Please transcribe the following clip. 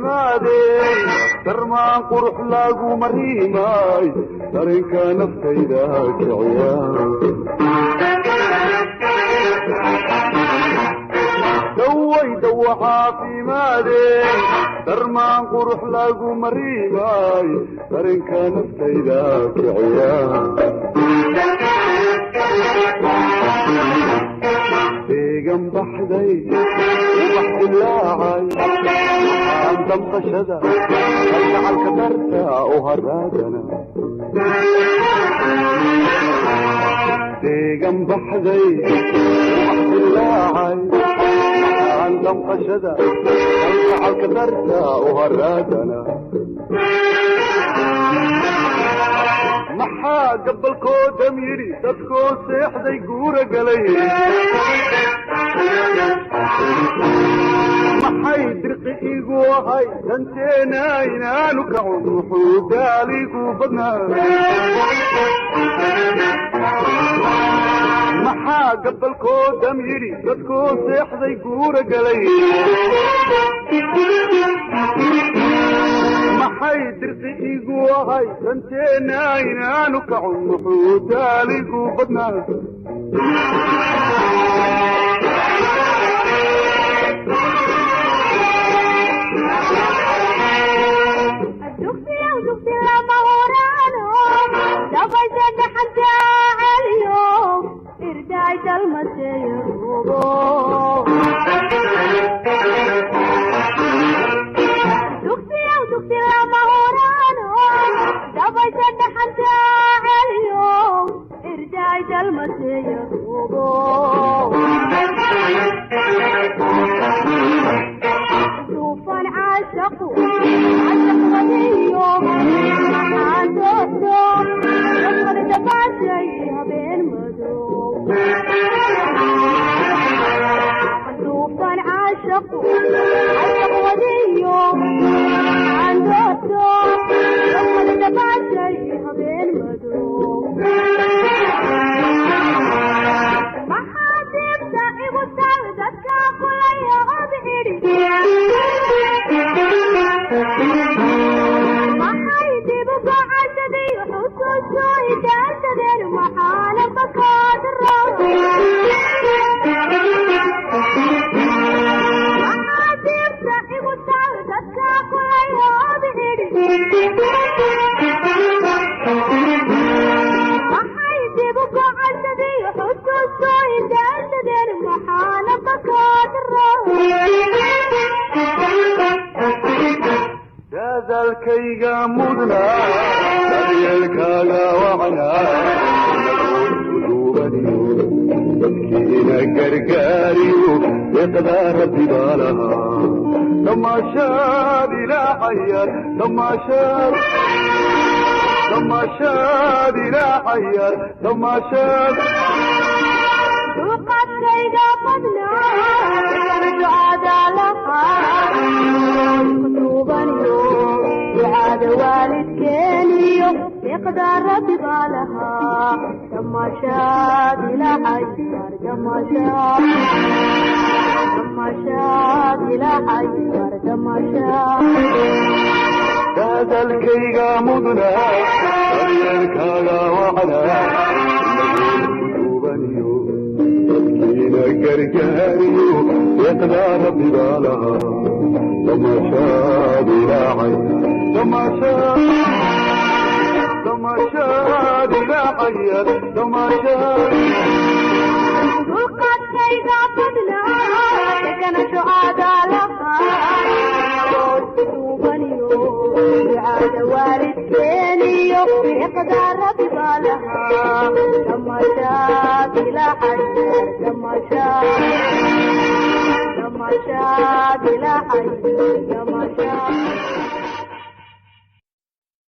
caafimaadey darmaan qurux lagu mariimay dareenka naftayda kiciya daway dawa caafimaadey darmaan qurux lagu mariimay dareenka naftayda kiciya deegan baxday ubax dilaacay aan damqashada kalgacalka darta u haraadana deegan baxday ubax dilaacay aan damqashada kalgacalka darta u haraadana maxaa gabalkoodam yidhi dadkoo seexday guura galay maxay dirqi igu ahay danteena inaanu kacun wuxuu daaligu badnaa maxaa gabalkoodam yidhi dadkoo seexday guura galay maxay dirqi igu ahay danteena inaanu kacun wuxuu daaligu badnaa dadaalkayga mudnaa daryeelkaaga wacnaa duubaniyo dadkiina gargaariyo deeqdaa rabbi baa lahaa damaashaad ilaaxayaad damaashaad damaashaad ilaaxayaad damaashaad dulqaadkayga badnaa ducada lahaa kutuubaniyo ducada waalidkeeniyo deeqdaa rabbi baa lahaa damaashaad ilaaxayaar damaashaad damaashaad ilaaxayaar damaashaad dadaalkayga mudnaa daryeelkaaga wacnaa kutuubaniyo dadkiina gargaariyo deeqdaa rabbi baa lahaa damaashaad ilaacay damaashaad damaashaad ilaaxayaad damaashaad dulqaadkayga badnaa degana shucaada lahaa kutuubaniyo ducada waalidkeeniyo deeqdaa rabbi baa lahaa damaashaad ilaaxayaar damaashaad damaashaad ilaaxayaar.